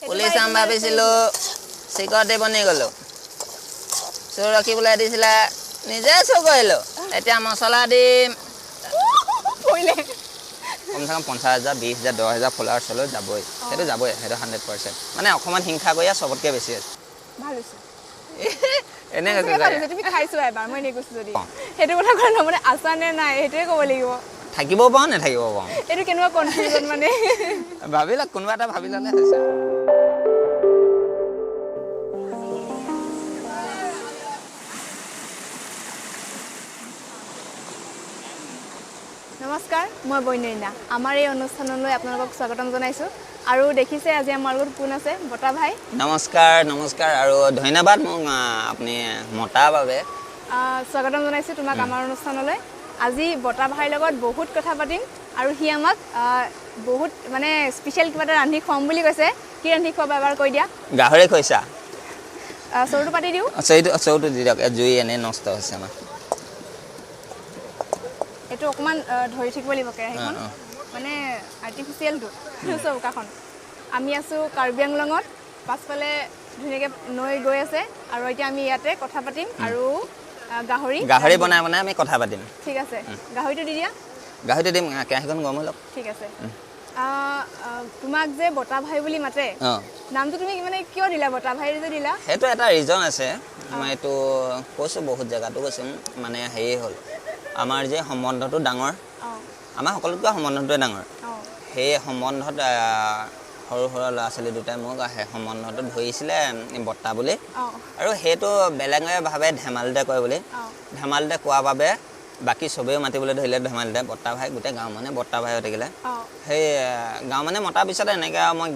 Police আম ভাবিছিলোঁ, security বনি গ'লোঁ। চোৰ ৰখিবলৈ দিছিলে, নিজে চুৰ কৰিলোঁ। এতিয়া মছলা দিম। পৰিলে। কমচে কম 50,000, 20,000, 10,000 ফলোৱাৰ্ছ হ'লেও যাবই। সেইটো যাবই, সেইটো 100%। মানে অসমত হিংসা কৰিয়া চবতকৈ বেছি আছে। ভাল হৈছে। এনে কৈছে সঁচাকে ভাল চাগে। হৈছে, তুমি খাইছোৱা এবাৰ, মই এনেই কৈছোঁ যদি। সেইটো কথা কোৱা নহয়, মানে আছা নে নাই সেইটোৱে ক'ব লাগিব। থাকিবও পাৰোঁ, নাথাকিবও পাৰোঁ। এইটো কেনেকুৱা কনফিউজন মানে। ভাবি লওক, কোনোবা এটা ভাবি ল'লে হৈছে। নমস্কাৰ, মই বন্যইনা। আমাৰ এই অনুষ্ঠানলৈ আপোনালোকক স্বাগতম জনাইছোঁ। আৰু দেখিছে আজি আমাৰ লগত কোন আছে, বতা ভাই। নমস্কাৰ, নমস্কাৰ আৰু ধন্যবাদ মোক আপুনি মতাৰ বাবে। স্বাগতম জনাইছোঁ তোমাক আমাৰ অনুষ্ঠানলৈ। আজি বতা ভাইৰ লগত বহুত কথা পাতিম আৰু সি আমাক বহুত মানে স্পেচিয়েল কিবা এটা ৰান্ধি খুৱাম বুলি কৈছে। কি ৰান্ধি খুৱাবা এবাৰ কৈ দিয়া। গাহৰি খৰিচা। চৰুটো পাতি দিওঁ। চৰুটো দি দিয়ক, জুই এনেই নষ্ট হৈছে আমাৰ। এইটো অকণমান ধৰি থাকিব লাগিব কেৰাহীখন, মানে আৰ্টিফিচিয়েলটো চৌকাখন। আমি আছোঁ কাৰ্বি আংলঙত, পাছফালে ধুনীয়াকৈ নৈ গৈ আছে আৰু এতিয়া আমি ইয়াতে কথা পাতিম আৰু গাহৰি গাহৰি বনাই বনাই আমি কথা পাতিম। ঠিক আছে, গাহৰিটো দি দিয়া। গাহৰিটো দিম, কেৰাহীখন গৰম হৈ লওক। ঠিক আছে। তোমাক যে বতা ভাই বুলি মাতে, নামটো তুমি মানে কিয় দিলা, বতা ভাই যে দিলা? সেইটো এটা ৰিজন আছে, মই এইটো কৈছোঁ, বহুত জেগাতো কৈছোঁ। মানে হেৰি হ'ল, আমাৰ যে সম্বন্ধটো ডাঙৰ, আমাৰ সকলোতকৈ সম্বন্ধটোৱে ডাঙৰ। সেই সম্বন্ধত সৰু সৰু ল'ৰা ছোৱালী দুটাই মোক সেই সম্বন্ধটো ধৰিছিলে বৰ্তা বুলি। আৰু সেইটো বেলেগে ভাবে ধেমালিতে কয় বুলি। ধেমালিতে কোৱাৰ বাবে বাকী চবেও মাতিবলৈ ধৰিলে ধেমালিতে বৰ্তা ভাই। গোটেই গাঁও মানে বৰ্তা ভাই হৈ থাকিলে। সেই গাঁও মানে মতাৰ পিছতে এনেকৈ আৰু মই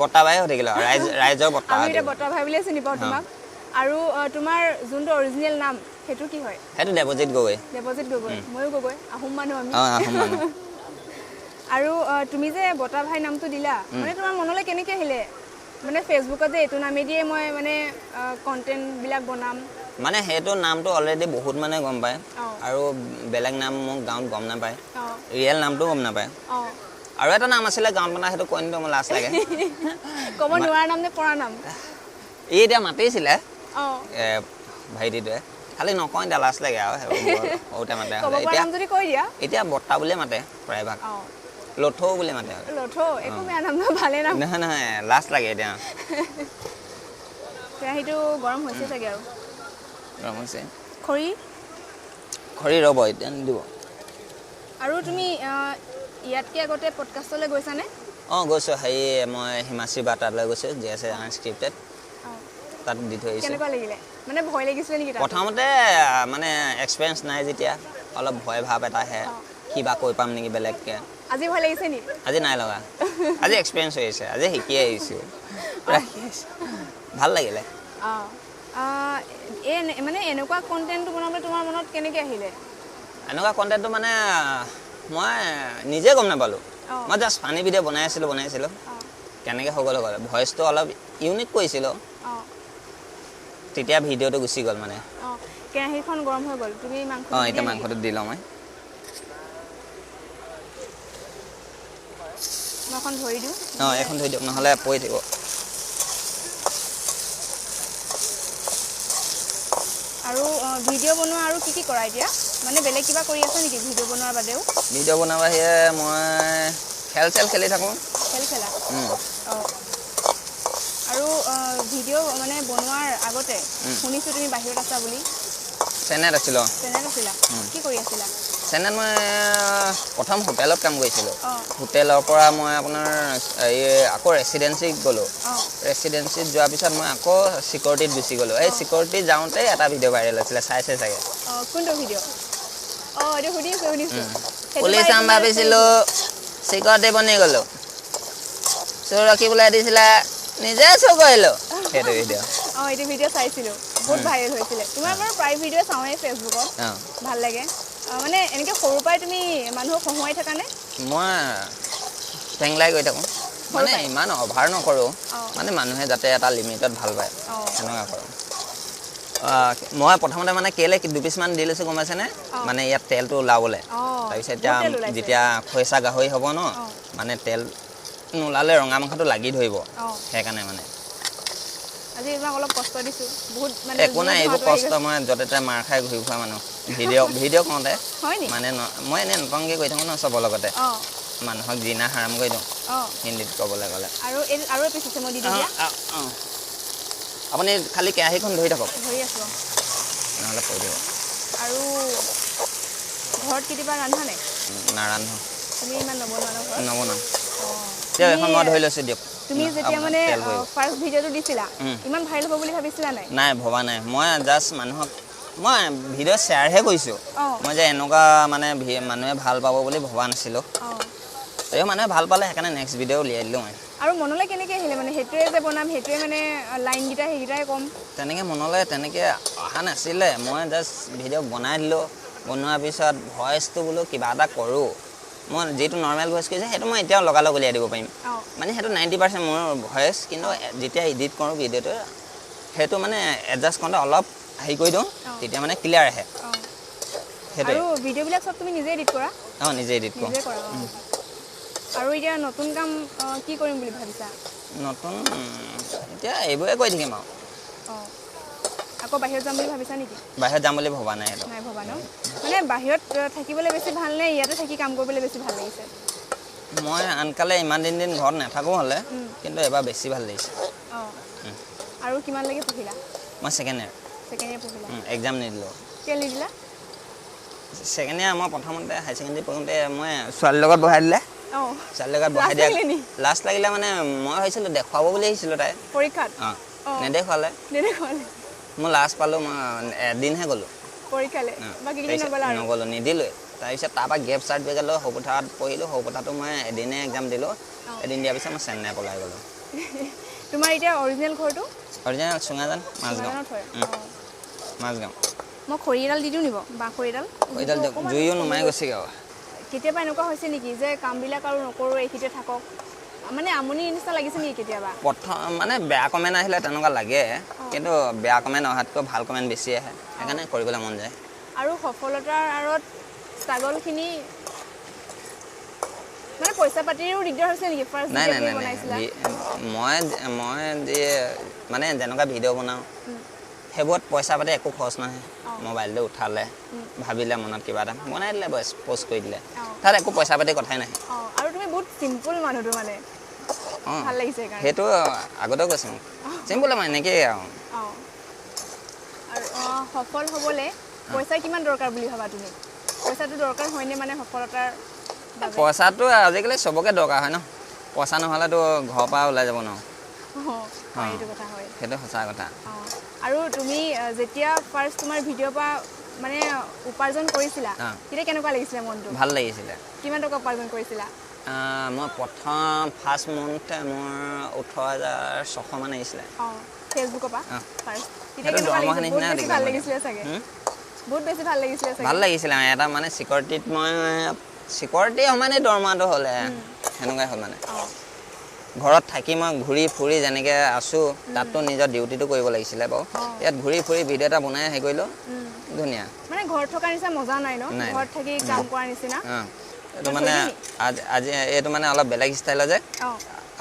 বৰ্তা ভাই হৈ থাকিলোঁ আৰু ৰাইজৰ বৰ্তা আমি হৈ এতিয়া থাকিলোঁ। বৰ্তা ভাই বুলিয়ে চিনি পাওঁ তোমাক। আৰু তোমাৰ যোনটো অৰিজিনেল নাম সেইটো কি হয়? সেইটো দেৱজিত গগৈ। দেৱজিত গগৈ, ময়ো গগৈ, আহোম মানুহ আমি। আহোম মানুহ। আৰু তুমি যে বতা ভাই নামটো দিলা, মানে তোমাৰ মনলৈ কেনেকৈ আহিলে? মানে ফেচবুকত যে এইটো নামেদিয়ে মই মানে কণ্টেণ্টবিলাক বনাম। মানে সেইটো নামটো অলৰেডি বহুত মানুহে গম পায় আৰু বেলেগ নাম মোক গাঁৱত গম নাপায়, ৰিয়েল নামটো গম নাপায়। আৰু এটা নাম আছিলে গাঁৱত, মানে সেইটো কৈ নিদিওঁ, মোৰ লাজ লাগে। ক'ব নোৱাৰা নাম নে পৰা নাম? ই এতিয়া মাতিছিলে ভাইটিটোৱে, খালি নকওঁ এতিয়া, লাজ লাগে আৰু সেইবোৰ সৰুতে মাতে। ক'ব পৰা নাম যদি কৈ দিয়া। এতিয়া বৰ্তা বুলিয়ে মাতে প্ৰায়ভাগ, লথৌ বুলি মাতে। লথৌ একো বেয়া নাম নহয়, ভালে নাম। নহয় নহয়, লাজ লাগে এতিয়া। কেৰাহীটো গৰম হৈছে চাগে আৰু। গৰম হৈছে। খৰি? খৰি ৰ'ব এতিয়া নিদিব। আৰু তুমি ইয়াতকৈ আগতে পডকাষ্টলৈ গৈছানে? অঁ গৈছোঁ, হেৰি মই হিমাশ্ৰী বা তালৈ গৈছোঁ, জি এছ এ আনস্ক্ৰিপ্টেড, তাত দি থৈ আহিছোঁ। কেনেকুৱা লাগিলে? মানে ভয় লাগিছিলে নেকি তাত? প্ৰথমতে মানে এক্সপিৰিয়েঞ্চ নাই যেতিয়া, অলপ ভয় ভাৱ এটা আহে, কিবা কৈ পাম নেকি বেলেগকৈ। আজি ভয় লাগিছে নি? আজি নাই লগা, আজি এক্সপিৰিয়েঞ্চ হৈ আছে, আজি শিকি আহিছোঁ, ভাল লাগিলে। এই মানে এনেকুৱা কণ্টেণ্টটো বনাবলৈ তোমাৰ মনত কেনেকৈ আহিলে? এনেকুৱা কণ্টেণ্টটো মানে মই নিজে গম নাপালোঁ, মই জাষ্ট ফানি ভিডিঅ' বনাই আছিলোঁ, কেনেকৈ হৈ গ'ল হৈ গ'ল। ভইচটো অলপ ইউনিক কৰিছিলোঁ, তেতিয়া ভিডিঅ'টো গুচি গ'ল মানে। কেৰাহীখন গৰম হৈ গ'ল, তুমি মাংস এতিয়া মাংসটো দি লওঁ মই। মই এখন ধৰি দিওঁ। এখন ধৰি দিয়ক, নহ'লে পৰি থাকিব। আৰু ভিডিঅ' বনোৱা আৰু কি কি কৰা এতিয়া? মানে বেলেগ কিবা কৰি আছা নেকি ভিডিঅ' বনোৱাৰ বাদেও? ভিডিঅ' বনোৱাৰ বাহিৰে মই খেল চেল খেলি থাকোঁ। খেল খেলা? আৰু ভিডিঅ' মানে বনোৱাৰ আগতে শুনিছোঁ তুমি বাহিৰত আছা বুলি। চেন্নাইত আছিলোঁ। চেন্নাইত আছিলা? কি কৰি আছিলা? চেন্নাইত মই প্ৰথম হোটেলত কাম কৰিছিলোঁ। হোটেলৰ পৰা মই আপোনাৰ এই আকৌ ৰেচিডেঞ্চিত গ'লোঁ। ৰেচিডেঞ্চিত যোৱাৰ পিছত মই আকৌ চিকিউৰিটিত গুচি গ'লোঁ। এই চিকিউৰিটিত যাওঁতে এটা ভিডিঅ' ভাইৰেল হৈছিলে, চাইছে চাগে। কোনটো ভিডিঅ'? এইটো সুধিছোঁ, সুধিছোঁ। পুলিচ আম ভাবিছিলোঁ, চিকিউৰিটি বনি গ'লোঁ। চোৰ ৰখিবলৈ দিছিলে, নিজে চুৰ কৰিলোঁ। সেইটো ভিডিঅ'। এইটো ভিডিঅ' চাইছিলোঁ, বহুত ভাইৰেল হৈছিলে। তোমাৰ বাৰু প্ৰায় ভিডিঅ' চাওঁৱেই ফেচবুকত, ভাল লাগে। মানে এনেকৈ সৰুৰ পৰাই তুমি মানুহক হহুৱাই থাকানে? মই ঠেংলাই গৈ থাকোঁ, মানে ইমান অভাৰ নকৰোঁ, মানে মানুহে যাতে এটা লিমিটত ভাল পায় সেনেকুৱা কৰোঁ। মই প্ৰথমতে মানে কেলৈ দুপিচমান দি লৈছোঁ গম পাইছেনে? মানে ইয়াত তেলটো ওলাবলৈ। তাৰপিছত এতিয়া যেতিয়া খৰিচা গাহৰি হ'ব ন, মানে তেল নোলালে ৰঙা মাংসটো লাগি ধৰিব, সেইকাৰণে মানে আজি এইবাৰ অলপ কষ্ট দিছোঁ বহুত। মানে একো নাই, এইবোৰ কষ্ট মই য'তে ত'তে মাৰ খাই ঘূৰি ফুৰা মানুহ। ভিডিঅ' ভিডিঅ' কৰোঁতে মানে মই এনেই নতংকি কৰি থাকোঁ ন চবৰ লগতে, মানুহক জিনা হাৰাম কৰি দিওঁ হিন্দীত ক'বলৈ গ'লে। আৰু আৰু এপিচ আছে, মই দি দিওঁ। আপুনি খালি কেৰাহীখন ধৰি থাকক, ধৰি আছোঁ, নহ'লে পৰি দিব। আৰু ঘৰত কেতিয়াবা ৰান্ধা নাই? নাৰান্ধো। তুমি ইমান নবনোৱা ন ঘৰত? নবনাওঁ। দিয়ক, এখন মই ধৰি লৈছোঁ দিয়ক। তুমি যেতিয়া মানে ফাৰ্ষ্ট ভিডিঅ'টো দিছিলা, ইমান ভাইৰেল হ'ব বুলি ভাবিছিলা নাই? নাই, ভবা নাই। মই জাষ্ট মানুহক মই ভিডিঅ' শ্বেয়াৰহে কৰিছোঁ। মই যে এনেকুৱা মানে মানুহে ভাল পাব বুলি ভবা নাছিলোঁ। এই মানুহে ভাল পালে, সেইকাৰণে নেক্সট ভিডিঅ' উলিয়াই দিলোঁ মই। আৰু মনলৈ কেনেকৈ আহিলে মানে সেইটোৱে যে বনাম, সেইটোৱে মানে লাইনকেইটা সেইকেইটাই ক'ম? তেনেকৈ মনলৈ তেনেকৈ অহা নাছিলে। মই জাষ্ট ভিডিঅ' বনাই দিলোঁ, বনোৱাৰ পিছত ভইচটো বোলো কিবা এটা কৰোঁ। মই যিটো নৰ্মেল ভইচ কৰিছোঁ সেইটো মই এতিয়াও লগালগ উলিয়াই দিব পাৰিম, মানে সেইটো 90% মোৰ ভইচ। কিন্তু যেতিয়া এডিট কৰোঁ ভিডিঅ'টো, সেইটো মানে এডজাষ্ট কৰোঁতে অলপ হেৰি কৰি দিওঁ, তেতিয়া মানে ক্লিয়াৰ আহে। সেইটোৱে। আৰু ভিডিঅ'বিলাক চব তুমি নিজে এডিট কৰা? অঁ, নিজে এডিট কৰোঁ। আৰু এতিয়া নতুন কাম কি কৰিম বুলি ভাবিছা? নতুন এতিয়া এইবোৰে কৰি থাকিম আৰু। আকৌ বাহিৰত যাম বুলি ভাবিছা নেকি? বাহিৰত যাম বুলি ভবা নাই। নাই ভবা ন? মানে বাহিৰত থাকিবলৈ বেছি ভাল নে ইয়াতে থাকি কাম কৰিবলৈ বেছি ভাল লাগিছে? মই আনকালে ইমান দিন দিন ঘৰত নাথাকোঁ হ'লে, কিন্তু এবাৰ বেছি ভাল লাগিছে। আৰু কিমানলৈকে পঢ়িলা? মই ছেকেণ্ড ইয়েৰ। ছেকেণ্ড ইয়েৰ পঢ়িলা? এক্সাম নিদিলোঁ। কেলৈ নিদিলা? ছেকেণ্ড ইয়েৰ মই প্ৰথমতে হাই ছেকেণ্ডেৰী পঢ়োঁতে মই ছোৱালীৰ লগত বহাই দিলে। ছোৱালীৰ লগত বহাই দিয়া লাজ লাগিলে, মানে মই ভাবিছিলোঁ দেখুৱাব বুলি আহিছিলোঁ তাই পৰীক্ষাত। অঁ, নেদেখুৱালে। মই লাজ পালোঁ, মই এদিনহে গ'লোঁ নগ'লোঁ, নিদিলোৱে। তাৰপিছত তাৰপৰা গেপ চাৰ্টিফিকেট লৈ সৌপথাৰত পঢ়িলোঁ। সৌপথাৰতো মই এদিনে এক্সাম দিলোঁ। এদিন দিয়াৰ পিছত মই চেন্নাই পলাই গ'লোঁ। তোমাৰ এতিয়া অৰিজিনেল ঘৰটো? অৰিজিনেল চুঙাজান, মাজগাঁও। মাজগাঁও। মই খৰি এডাল দি দিওঁ নিব? বাঁহ খৰিডাল? খৰিডাল দিয়ক, জুইও নুমাই গৈছেগৈ আৰু। কেতিয়াবা এনেকুৱা হৈছে নেকি যে কামবিলাক আৰু নকৰোঁ, এইখিনিতে থাকক, মানে আমনি নিচিনা লাগিছে নেকি কেতিয়াবা? প্ৰথম মানে বেয়া কমেণ্ট আহিলে তেনেকুৱা লাগে, কিন্তু বেয়া কমেণ্ট অহাতকৈ ভাল কমেণ্ট বেছি আহে, সেইকাৰণে কৰিবলৈ মন যায়। আৰু সফলতাৰ আঁৰত ষ্ট্ৰাগলখিনি মানে পইচা পাতিৰো দিগদাৰ হৈছে নেকি? ফাৰ্ষ্ট নাই নাই নাই, মই মই যি মানে যেনেকুৱা ভিডিঅ' বনাওঁ সেইবোৰত পইচা পাতি একো খৰচ নহয়। মোবাইলটো উঠালে, ভাবিলে মনত কিবা এটা বনাই দিলে, বছ প'ষ্ট কৰি দিলে, তাত একো পইচা পাতি কথাই নাহে। আৰু তুমি বহুত চিম্পল মানুহটো মানে, ভাল লাগিছে সেইটো আগতেও কৈছোঁ মোক, চিম্পল মানে এনেকেই আৰু। আৰু সফল হ'বলৈ পইচা কিমান দৰকাৰ বুলি ভাবা তুমি? পইচাটো দৰকাৰ হয়নে মানে সফলতাৰ? পইচাটো আজিকালি চবকে দৰকাৰ হয় ন, পইচা নহ'লেতো ঘৰৰ পৰা ওলাই যাব ন। সেইটো সঁচা কথা। আৰু তুমি যেতিয়া ফাৰ্ষ্ট তোমাৰ ভিডিঅ'ৰ পৰা মানে উপাৰ্জন কৰিছিলা, তেতিয়া কেনেকুৱা লাগিছিলে মনটো? ভাল লাগিছিলে। কিমান টকা উপাৰ্জন কৰিছিলা? মই প্ৰথম ফাৰ্ষ্ট মান্থ মোৰ 18,600 মান আহিছিলে। ফেচবুকৰ পৰা ফাৰ্ষ্ট? তেতিয়া কেনেকুৱা লাগিছিলে? বহুত বেছি ভাল লাগিছিলে চাগে। বহুত বেছি ভাল লাগিছিলে চাগে। ভাল লাগিছিলে। এটা মানে চিকিউৰিটিত মই চিকিউৰিটি সমানেই দৰমহাটো হ'লে সেনেকুৱাই হ'ল মানে। ঘৰত থাকি মই ঘূৰি ফুৰি যেনেকৈ আছোঁ, তাততো নিজৰ ডিউটিটো কৰিব লাগিছিলে বাৰু, ইয়াত ঘূৰি ফুৰি ভিডিঅ' এটা বনাই হেৰি কৰিলোঁ, ধুনীয়া। মানে ঘৰত থকাৰ নিচিনা মজা নাই ন? ঘৰত থাকি কাম কৰাৰ নিচিনা। এইটো মানে আজি এইটো মানে অলপ বেলেগ ষ্টাইলৰ যে।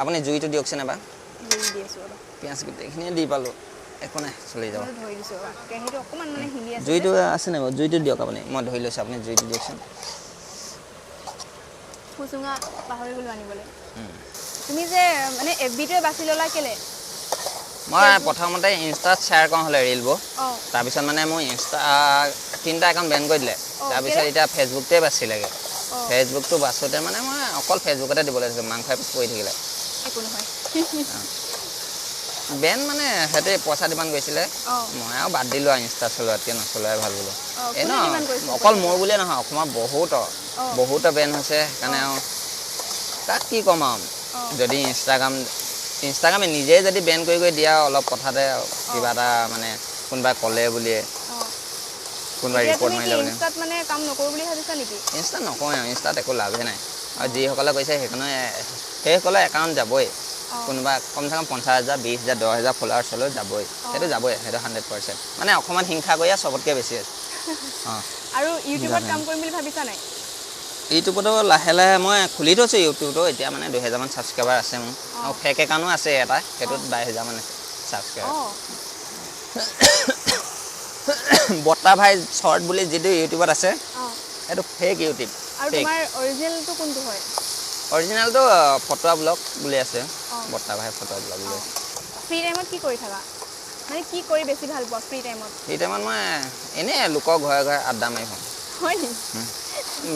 আপুনি জুইটো দিয়কচোন এবাৰ। পিঁয়াজ গোটেইখিনিয়ে দি পালোঁ, একো নাই, চলি যাব। জুইটো আছে নাই বাৰু? জুইটো দিয়ক আপুনি, মই ধৰি লৈছোঁ, আপুনি জুইটো দিয়কচোন। ফুচুঙা পাহৰি গ'লোঁ আনিবলৈ। তুমি যে মানে এফ বিটোৱে বাছি ল'লা কেলে? মই প্ৰথমতে ইনষ্টাত শ্বেয়াৰ কৰোঁ হ'লে ৰিলবোৰ, তাৰপিছত মানে মোৰ ইনষ্টা 3টা একাউণ্ট বেন কৰি দিলে। তাৰপিছত এতিয়া ফেচবুকটোৱে বাচিলেগৈ। ফেচবুকটো বাছোঁতে মানে মই অকল ফেচবুকতে দিব লাগিছিল, মাংস এপিচ পৰি থাকিলে। একো নহয়। বেন মানে সিহঁতে পইচা ডিমাণ্ড কৰিছিলে, মই আৰু বাদ দিলোঁ আৰু ইনষ্টা চলোৱাতকৈ নচলোৱাই ভাল বোলো। এই ন অকল মোৰ বুলিয়ে নহয়, অসমৰ বহুতো বেন হৈছে, সেইকাৰণে আৰু তাক কি ক'ম আৰু। যদি ইনষ্টাগ্ৰামে নিজেই যদি বেন কৰি কৰি দিয়া অলপ কথাতে কিবা এটা মানে কোনোবাই ক'লে বুলিয়ে কোনোবাই ৰিপৰ্ট মাৰিলে বুলি ইনষ্টাত মানে কাম নকৰোঁ বুলি ভাবিছা নেকি? ইনষ্টাত নকৰোঁ, ইনষ্টাত একো লাভেই নাই। আৰু যিসকলে কৈছে সেইসকলে একাউণ্ট যাবই, কোনোবা কমচে কম 50,000, 20,000, 10,000 ফলোৱাৰ্ছ হ'লেও যাবই, সেইটো যাবই, সেইটো 100%। মানে অসমত হিংসা কৰিয়া চবতকৈ বেছি আছে। আৰু ইউটিউবত কাম কৰিম বুলি ভাবিছা নাই? ইউটিউবতো লাহে লাহে মই খুলি থৈছোঁ ইউটিউবটো। এতিয়া মানে 2000মান ছাবস্ক্ৰাইবাৰ আছে মোৰ, আৰু ফেক একাউণ্টো আছে এটা, সেইটোত 22,000মান আছে ছাবস্ক্ৰাইবাৰ। বৰ্তা ভাই শ্বৰ্ট বুলি যিটো ইউটিউবত আছে, সেইটো ফেক ইউটিউব। আৰু তোমাৰ অৰিজিনেলটো কোনটো হয়? অৰিজিনেলটো ফটোৱা ব্লগ বুলি আছে, বৰ্তা ভাই ফটোৱা ব্লগ বুলি আছে। ফ্ৰী টাইমত কি কৰি থাকা? মানে কি কৰি বেছি ভাল পোৱা ফ্ৰী টাইমত? ফ্ৰী টাইমত মই এনেই লোকৰ ঘৰে ঘৰে আড্ডা মাৰি ফুৰোঁ। হয় নেকি?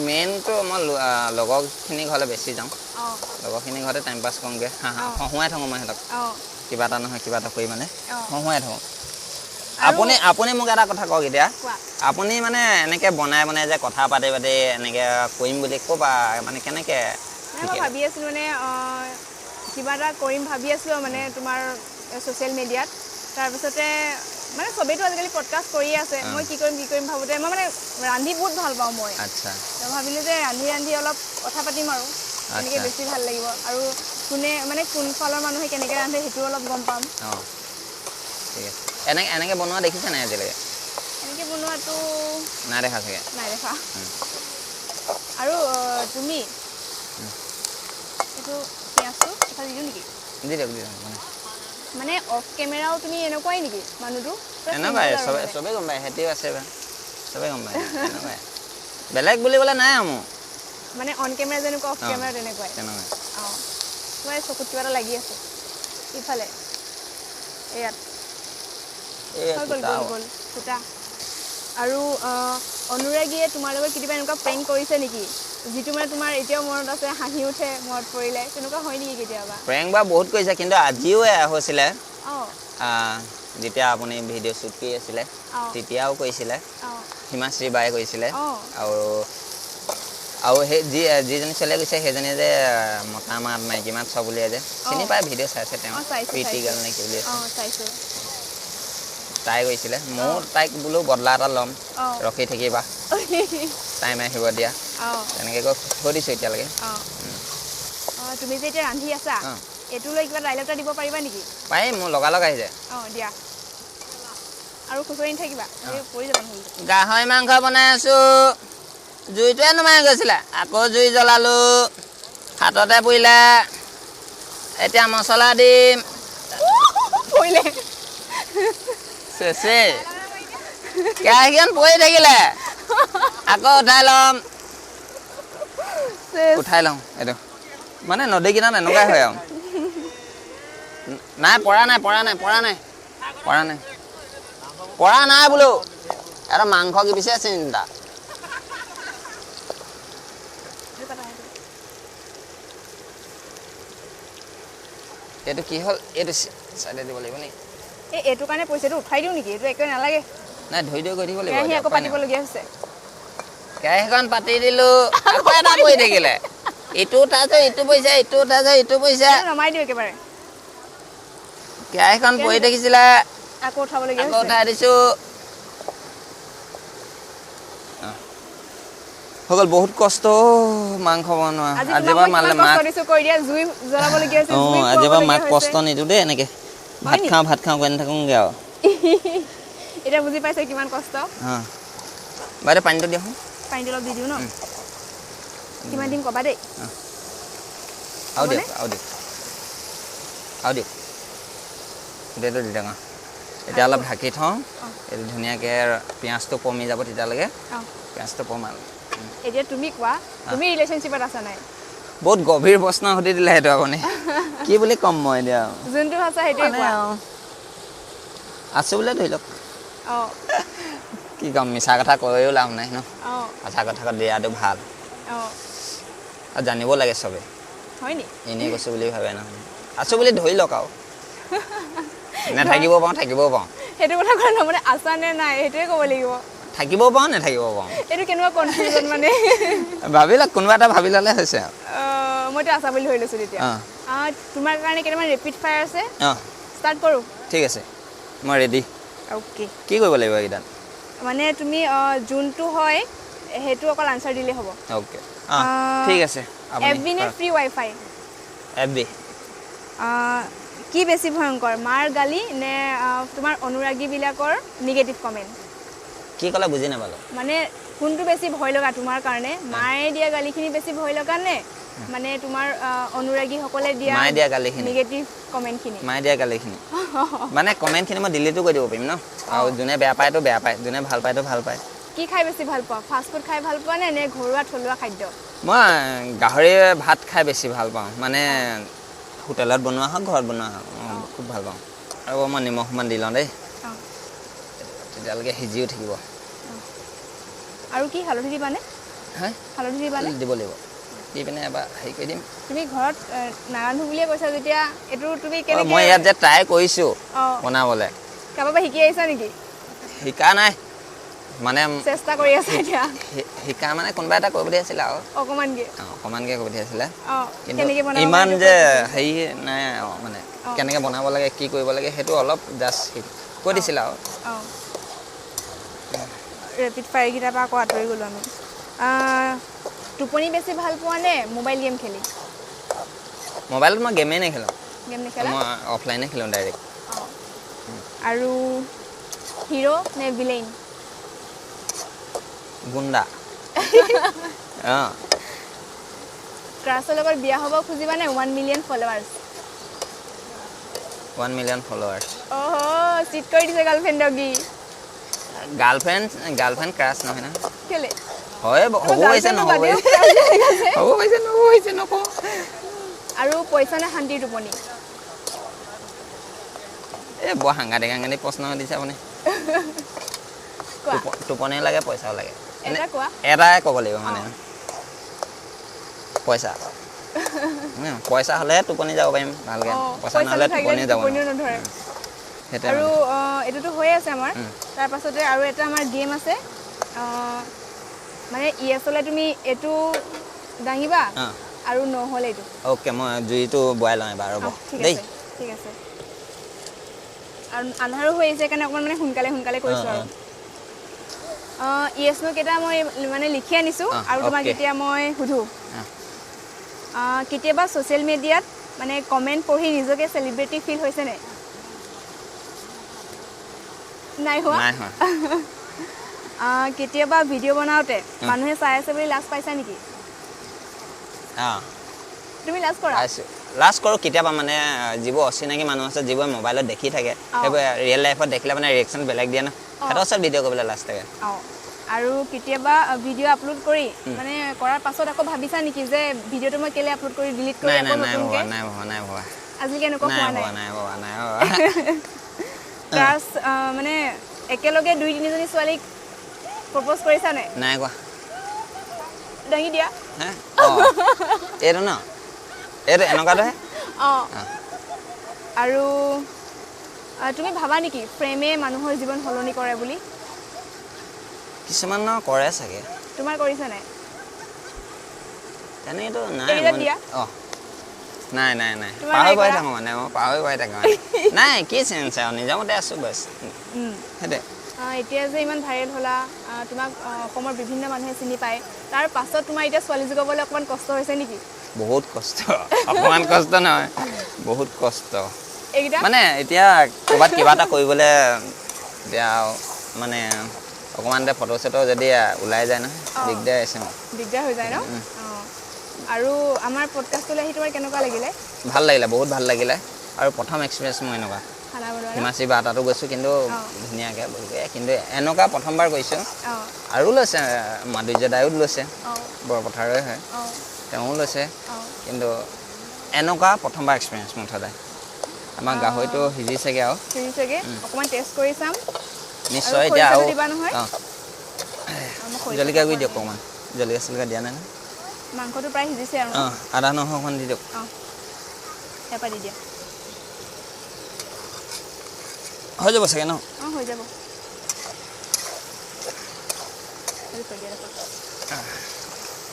মেইনটো মই লগৰখিনিৰ ঘৰলৈ বেছি যাওঁ, লগৰখিনিৰ ঘৰতে টাইম পাছ কৰোঁগৈ, হহুৱাই থাকোঁ মই সিহঁতক, কিবা এটা নহয় কিবা এটা কৰি মানে হহুৱাই থাকোঁ। আপুনি মোক এটা কথা কওক এতিয়া, আপুনি মানে এনেকৈ বনাই বনাই যে কথা পাতি পাতি এনেকৈ কৰিম বুলি ক'বা, মানে কেনেকৈ? মই ভাবি আছিলোঁ মানে কিবা এটা কৰিম ভাবি আছিলোঁ মানে তোমাৰ ছ'চিয়েল মিডিয়াত। তাৰপিছতে মানে চবেইতো আজিকালি পডকাষ্ট কৰিয়ে আছে, মই কি কৰিম কি কৰিম ভাবোঁতে মই মানে ৰান্ধি বহুত ভাল পাওঁ মই। আচ্ছা। ভাবিলোঁ যে ৰান্ধি ৰান্ধি অলপ কথা পাতিম আৰু, তেনেকৈ বেছি ভাল লাগিব। আৰু কোনে মানে কোনফালৰ মানুহে কেনেকৈ ৰান্ধে সেইটোও অলপ গম পাম। অঁ, ঠিক আছে। এনেকৈ বনোৱা দেখিছে নাই আজিলৈকে? এনেকৈ বনোৱাটো নাই দেখা চাগে। নাই দেখা। আৰু তুমি এইটো পিঁয়াজটো এটা দি দিওঁ নেকি? দি দিয়ক, দি দিয়ক। মানে অফ কেমেৰাও তুমি এনেকুৱাই নেকি মানুহটো? এনেকুৱাই, চবেই গম পায়, সিহঁতিও আছে, চবেই গম পায়, এনেকুৱাই, বেলেগ বুলিবলৈ নাই আৰু মোৰ। মানে অন কেমেৰা যেনেকুৱা অফ কেমেৰা তেনেকুৱাই। অঁ, তোমাৰ চকুত কিবা এটা লাগি আছে ইফালে, ইয়াত গ'ল গ'ল গ'ল ফুটা। আৰু অনুৰাগীয়ে তোমাৰ লগত কেতিয়াবা এনেকুৱা প্ৰেংক কৰিছে নেকি, যিটো মানে তোমাৰ এতিয়াও মনত আছে, হাঁহি উঠে মনত পৰিলে, তেনেকুৱা হয় নেকি কেতিয়াবা? প্ৰেংক বাৰু বহুত কৰিছে, কিন্তু আজিও হৈছিলে। যেতিয়া আপুনি ভিডিঅ' শ্বুট কৰি আছিলে তেতিয়াও কৰিছিলে, হিমাশ্ৰী বায়ে কৰিছিলে। আৰু আৰু সেই যিজনী ছোৱালীয়ে কৈছে সেইজনীয়ে যে মতা মাত মাইকী মাত চব উলিয়াই যে চিনি পায়, ভিডিঅ' চাইছে তেওঁ, প্ৰীতি গাৰ্ল নে কি বুলি, তাই কৈছিলে। ময়ো তাইক বোলো বদলা এটা ল'ম, ৰখি থাকিবা, টাইম আহিব দিয়া, তেনেকৈ কৈ থৈ দিছোঁ এতিয়ালৈকে। তুমি যে এতিয়া ৰান্ধি আছা, এইটো লৈ কিবা ডাইলগ এটা দিব পাৰিবা নেকি? পাৰিম, মোৰ লগালগ আহি যায়। অঁ, দিয়া। আৰু খুচৰি নাথাকিবা, পৰি যাব নহ'লে। গাহৰি মাংস বনাই আছোঁ, জুইটোৱে নুমাই গৈছিলে, আকৌ জুই জ্বলালোঁ, হাততে পুৰিলে, এতিয়া মছলা দিম, পৰিলে চেচে কেৰাহীখন পৰি থাকিলে, আকৌ উঠাই ল'ম, উঠাই লওঁ। এইটো মানে নদী কিনাৰত এনেকুৱাই হয় আৰু। নাই পৰা নাই, পৰা নাই, পৰা নাই, পৰা নাই, পৰা নাই বোলো, এটা মাংস কি পিছে চিন্তা। এইটো কি হ'ল, এইটো চাইডে দিব লাগিব নেকি? এই এইটো কাৰণে পইচাটো উঠাই দিওঁ নেকি? এইটো একোৱে নালাগে। নাই, ধৰি ধৰি গৈ থাকিব লাগিব। আকৌ পাতিবলগীয়া হৈছে। কেৰাহীখন পাতি দিলোঁ, আকৌ এটা পৰি থাকিলে, ইটো উঠাইছে ইটো পইচা, ইটো উঠাইছে ইটো পইচা, নমাই দিওঁ একেবাৰে। কেৰাহীখন পৰি থাকিছিলে, আকৌ উঠাবলগীয়া আকৌ উঠাই দিছোঁ। হৈ গ'ল, বহুত কষ্ট মাংস বনোৱা। আজিৰ পৰা মাক আজিৰ পৰা মাক কষ্ট নিদিওঁ দেই, এনেকৈ ভাত খাওঁ ভাত খাওঁ কৈ নাথাকোঁগৈ আৰু। এতিয়া বুজি পাইছে কিমান কষ্ট। অঁ, বাইদেউ পানীটো দিয়ক। পানীটো অলপ দি দিওঁ ন? কিমান দিম ক'বা দেই। আৰু দিয়ক, আৰু দিয়ক, আৰু দিয়ক, গোটেইটো দি দিয়ক। অঁ, এতিয়া অলপ ঢাকি থওঁ, এইটো ধুনীয়াকৈ পিঁয়াজটো কমি যাব তেতিয়ালৈকে। পিঁয়াজটো কমাল। এতিয়া তুমি কোৱা, তুমি ৰিলেশ্যনশ্বিপত আছা নাই? বহুত গভীৰ প্ৰশ্ন সুধি দিলে সেইটো আপুনি, কি বুলি ক'ম মই এতিয়া? যোনটো ভাষা সেইটোৱে কোৱা। আছোঁ বুলিয়ে ধৰি লওক। কি ক'ম, মিছা কথা কৈও লাভ নাই ন, সঁচা কথা দিয়াটো ভাল। আৰু জানিব লাগে চবে, এনেই কৈছোঁ বুলি ভাবে নহয়। আছোঁ বুলি ধৰি লওক আৰু, নাথাকিব পাৰোঁ, থাকিবও পাৰোঁ। সেইটো কথা কোৱা নহয়, মানে আছা নে নাই সেইটোৱে ক'ব লাগিব। থাকিবও পাৰোঁ, নাথাকিবও পাৰোঁ। এইটো কেনেকুৱা কনফিউজন মানে? ভাবি লওক, কোনোবা এটা ভাবি ল'লে হৈছে আৰু। মইতো আছা বুলি ধৰি লৈছোঁ তেতিয়া। তোমাৰ কাৰণে কেইটামান ৰেপিড ফায়াৰ আছে, ষ্টাৰ্ট কৰোঁ? ঠিক আছে, মই ৰেডি। অ'কে। কি কৰিব লাগিব এইকেইটাত? মানে তুমি যোনটো হয় সেইটো অকল আনচাৰ দিলেই হ'ব। অ'কে, ঠিক আছে। এফ বি নে ফ্ৰী ৱাইফাই? F B. কি বেছি ভয়ংকৰ, মাৰ গালি নে তোমাৰ অনুৰাগীবিলাকৰ নিগেটিভ কমেণ্ট? কি ক'লে বুজি নাপালোঁ। মানে কোনটো বেছি ভয় লগা তোমাৰ কাৰণে, মায়ে দিয়া গালিখিনি বেছি ভয় লগা নে মানে তোমাৰ অনুৰাগীসকলে দিয়া, মায়ে দিয়া গালিখিনি, নিগেটিভ কমেণ্টখিনি? মায়ে দিয়া গালিখিনি মানে কমেণ্টখিনি মই ডিলিটো কৰি দিব পাৰিম ন, আৰু যোনে বেয়া পায়তো বেয়া পায়, যোনে ভাল পায়তো ভাল পায়। কি খাই বেছি ভাল পোৱা, ফাষ্ট ফুড খাই ভাল পোৱা নে নে ঘৰুৱা থলুৱা খাদ্য? মই গাহৰি ভাত খাই বেছি ভাল পাওঁ, মানে হোটেলত বনোৱা হওক ঘৰত বনোৱা হওক খুব ভাল পাওঁ। আৰু মই নিমখ অকণমান দি লওঁ দেই, তেতিয়ালৈকে সিজিও থাকিব। আৰু কি হালধি দিবানে? হা, হালধি দিবানে? দিব লাগিব, দি পিনে এবাৰ হেৰি কৰি দিম। তুমি ঘৰত নাৰান্ধো বুলিয়ে কৈছা যেতিয়া, এইটো তুমি কেনেকৈ? মই ইয়াত যে ট্ৰাই কৰিছোঁ বনাবলৈ। কাৰোবাৰ পৰা শিকি আহিছা নেকি? শিকা নাই, মানে চেষ্টা কৰি আছা এতিয়া। শিকা মানে কোনোবা এটা কৈ পঠিয়াইছিলে আৰু অকণমানকৈ, অকণমানকৈ কৈ পঠিয়াইছিলে, কিন্তু ইমান যে হেৰি নাই মানে কেনেকৈ বনাব লাগে কি কৰিব লাগে সেইটো অলপ জাষ্ট কৈ দিছিলে আৰু। ৰেপিড ফায়াৰকেইটাৰ পৰা আকৌ আঁতৰি গ'লোঁ আমি। টোপনি বেছি ভাল পোৱা নে মোবাইল গেম খেলি? মোবাইলত মই গেমেই নেখেলোঁ। গেম নেখেলা? মই অফলাইনে খেলোঁ ডাইৰেক্ট। আৰু হিৰ' নে ভিলেইন? গুণ্ডা। অঁ। ক্ৰাছৰ লগত বিয়া হ'ব খুজিবা নে 1 million followers? 1 million followers. অহ, cheat কৰি দিছে গাৰ্লফ্ৰেণ্ডক। গাৰ্লফ্ৰেণ্ড ক্ৰাছ নহয় না? কেলে? হয়, হ'ব হৈছে নহ'ব হ'ব হৈছে নহ'ব হৈছে নকওঁ। আৰু পইচা নে শান্তিৰ টোপনি? এই বৰ সাংঘাতিক সাংঘাতিক প্ৰশ্ন সুধিছে আপুনি। টোপনি লাগে, পইচাও লাগে, এটাই ক'ব লাগিব মানে পইচা। পইচা হ'লেহে টোপনি যাব পাৰিম ভালকৈ, পইচা নহ'লে টোপনি যাব নধৰে। আৰু এইটোতো হৈয়ে আছে আমাৰ। তাৰপাছতে আৰু এটা আমাৰ গেম আছে, মানে ইয়েছলে তুমি এইটো দাঙিবা আৰু নহ'লে এইটো। অ'কে, মই জুইটো বোৱাই লওঁ এবাৰ, ৰ'ব দেই। ঠিক আছে। আৰু আন্ধাৰো হৈ আহিছে কাৰণে অকণমান মানে সোনকালে সোনকালে কৰিছোঁ আৰু। ইয়েছ নো কেইটা মই মানে লিখি আনিছোঁ আৰু তোমাক এতিয়া মই সোধোঁ। কেতিয়াবা ছ'চিয়েল মিডিয়াত মানে কমেণ্ট পঢ়ি নিজকে চেলিব্ৰিটি ফিল হৈছেনে? নাই হোৱা? কেতিয়াবা ভিডিঅ' বনাওঁতে মানুহে চাই আছে বুলি লাজ পাইছা নেকি? তুমি লাজ কৰা? লাজ কৰোঁ কেতিয়াবা, মানে যিবোৰ অচিনাকি মানুহ আছে, যিবোৰ মোবাইলত দেখি থাকে, সেইবোৰ ৰিয়েল লাইফত দেখিলে মানে ৰিয়েকশ্যন বেলেগ দিয়ে ন, সিহঁতৰ ওচৰত ভিডিঅ' কৰিবলৈ লাজ থাকে। আৰু কেতিয়াবা ভিডিঅ' আপলোড কৰি মানে কৰাৰ পাছত আকৌ ভাবিছা নেকি যে ভিডিঅ'টো মই কেলৈ আপলোড কৰি ডিলিট কৰি আকৌ নতুনকৈ? নাই ভবা, নাই ভবা, আজিলৈকে এনেকুৱা হোৱা নাই? নাই ভবা, নাই ভবা। ক্ৰাছ মানে একেলগে 2 3জনী ছোৱালীক প্ৰপ'জ কৰিছা নে? নাই কোৱা। দাঙি দিয়া। এইটো ন, এইটো এনেকুৱাটোহে। অঁ। আৰু তুমি ভাবা নেকি প্ৰেমে মানুহৰ জীৱন সলনি কৰে বুলি? কিছুমানৰ কৰে চাগে। তোমাৰ কৰিছে নাই? তেনেকেতো নাই। অঁ, নাই নাই নাই, পাহৰি পাই থাকোঁ মানে, মই পাহৰি পাই থাকোঁ। নাই, কি চেঞ্চ আৰু, নিজৰ মতে আছোঁ বাছ, সেইটোৱে। এতিয়া যে ইমান ভাইৰেল হ'লা, তোমাক অসমৰ বিভিন্ন মানুহে চিনি পায়, তাৰ পাছত তোমাৰ এতিয়া ছোৱালী জোগাবলৈ অকণমান কষ্ট হৈছে নেকি? বহুত কষ্ট, অকণমান কষ্ট নহয়, বহুত কষ্ট। মানে এতিয়া ক'ৰবাত কিবা এটা কৰিবলৈ এতিয়া মানে অকণমান ফটো চটো যদি ওলাই যায় নহয়, দিগদাৰ আছে। দিগদাৰ হৈ যায় ন? অঁ। আৰু আমাৰ পডকাষ্টলৈ আহি তোমাৰ কেনেকুৱা লাগিলে? ভাল লাগিলে, বহুত ভাল লাগিলে। আৰু প্ৰথম এক্সপিৰিয়েঞ্চ মোৰ এনেকুৱা। হিমাচী বা তাতো গৈছোঁ, কিন্তু ধুনীয়াকৈ বহি, কিন্তু এনেকুৱা প্ৰথমবাৰ গৈছোঁ। আৰু লৈছে মাধুৰ্য দায়ো লৈছে, বৰপথাৰৰে হয়, তেওঁও লৈছে, কিন্তু এনেকুৱা প্ৰথমবাৰ এক্সপিৰিয়েঞ্চ মুঠতে। আমাৰ গাহৰিটো সিজিছেগৈ আৰু। সিজিছেগৈ, অকণমান টেষ্ট কৰি চাম। নিশ্চয়। এতিয়া আৰু জলকীয়া গুড়ি দিয়ক অকণমান, জলকীয়া চলকীয়া দিয়া নাই নহয়। মাংসটো প্ৰায় সিজিছে আৰু। অঁ, আদা নহৰু অকণমান দি দিয়ক। অঁ, ইয়াৰ পৰা দি দিয়া। হৈ যাব চাগে ন? অঁ, হৈ যাব।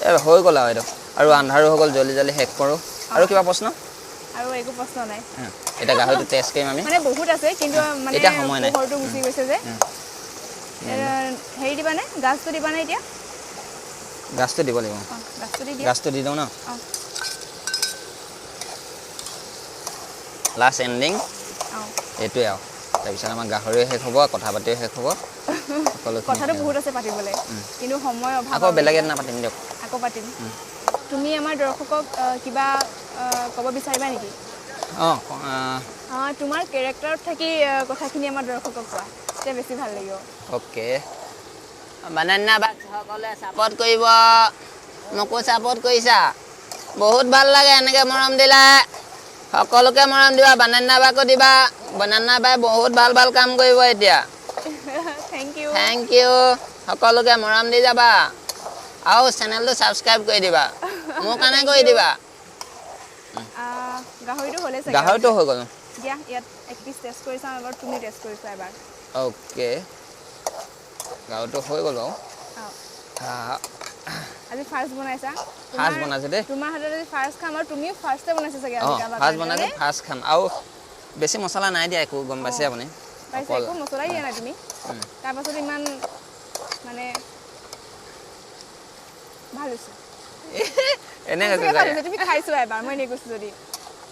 এই হৈ গ'ল আৰু এইটো, আৰু আন্ধাৰো হৈ গ'ল, জল্দি জল্দি শেষ কৰোঁ। আৰু কিবা প্ৰশ্ন? আৰু একো প্ৰশ্ন নাই। এতিয়া গাহৰিটো টেষ্ট কৰিম আমি। মানে বহুত আছে, কিন্তু মানে এতিয়া সময় নাই, পোহৰটো গুচি গৈছে যে। হেৰি দিবানে, গাজটো দিবানে এতিয়া? গাজটো দিব লাগিব। গাজটো দি দিয়া। গাজটো দি দিওঁ ন? লাষ্ট এণ্ডিং এইটোৱে আৰু। তাৰপিছত আমাৰ গাহৰিও শেষ হ'ব, কথা পাতিও শেষ হ'ব। সকলোখিনি। কথাটো বহুত আছে পাতিবলৈ, কিন্তু সময় অভাৱ। আকৌ বেলেগ এদিনা পাতিম দিয়ক। আকৌ পাতিম। তুমি আমাৰ দৰ্শকক কিবা ক'ব বিচাৰিবা নেকি? অঁ। তোমাৰ কেৰেক্টাৰত থাকি কথাখিনি আমাৰ দৰ্শকক কোৱা, তেতিয়া বেছি ভাল লাগিব। অ'কে, বানান্না বাক সকলোৱে ছাপৰ্ট কৰিব, মোকো ছাপৰ্ট কৰিছা, বহুত ভাল লাগে এনেকৈ মৰম দিলে। সকলোকে মৰম দিবা, বানান্না বাকো দিবা। বানান্না বাই বহুত ভাল ভাল কাম কৰিব এতিয়া। Thank U. Thank U. সকলোকে মৰম দি যাবা আৰু চেনেলটো ছাবস্ক্ৰাইব কৰি দিবা, মোৰ কাৰণে কৰি দিবা। গাহৰিটো হ'লে চাগে? গাহৰিটো হৈ গ'ল। দিয়া, ইয়াত এক পিচ টেষ্ট কৰি চাওঁ এবাৰ, তুমি টেষ্ট কৰি চোৱা এবাৰ। অ'কে, গাহৰিটো হৈ গ'ল বাৰু। অঁ। আহ, আজি ফাৰ্ষ্ট বনাইছা। ফাৰ্ষ্ট বনাইছোঁ দেই। তোমাৰ হাতত আজি ফাৰ্ষ্ট খাম আৰু তুমিও ফাৰ্ষ্টে বনাইছা চাগে আজি অঁ। কাৰোবাৰ ফাৰ্ষ্ট কাৰণে, বনাইছোঁ, হয়নে? ফাৰ্ষ্ট খাম। আৰু বেছি মছলা নাই দিয়া একো, গম পাইছে আপুনি? পাইছে। অকল একো মছলাই দিয়া নাই তুমি, তাৰপাছত ইমান মানে ভাল হৈছে। এনে কৈছে সঁচাকে ভাল চাগে। হৈছে, তুমি খাই চোৱা এবাৰ, মই এনেই কৈছোঁ যদি।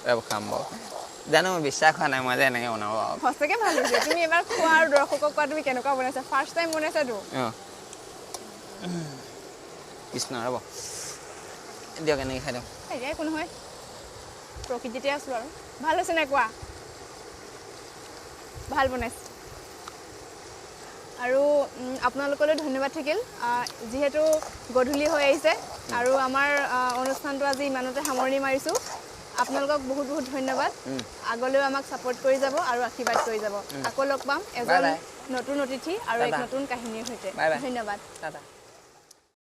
ৰ'ব, খাম বাৰু। জানো, মোৰ বিশ্বাস হোৱা নাই মই যে এনেকৈ বনাব পাৰোঁ। সঁচাকে ভাল হৈছে, তুমি এবাৰ খোৱা আৰু দৰ্শকক কোৱা তুমি কেনেকুৱা বনাইছা। ফাৰ্ষ্ট টাইম বনাইছাতো। অঁ, কৃষ্ণ, ৰ'ব দিয়ক, এনেকৈ খাই দিওঁ। এতিয়া একো নহয়, প্ৰকৃতিতে আছোঁ আৰু। ভাল হৈছে নাই কোৱা? ভাল বনাইছে। আৰু আপোনালোকলৈ ধন্যবাদ থাকিল। যিহেতু গধূলি হৈ আহিছে আৰু আমাৰ অনুষ্ঠানটো আজি ইমানতে সামৰণি মাৰিছোঁ। আপোনালোকক বহুত বহুত ধন্যবাদ। আগলৈও আমাক ছাপোৰ্ট কৰি যাব আৰু আশীৰ্বাদ কৰি যাব। আকৌ লগ পাম এজন বাই। নতুন অতিথি আৰু এক টাটা। নতুন কাহিনীৰ সৈতে। Bye bye. ধন্যবাদ। টাটা।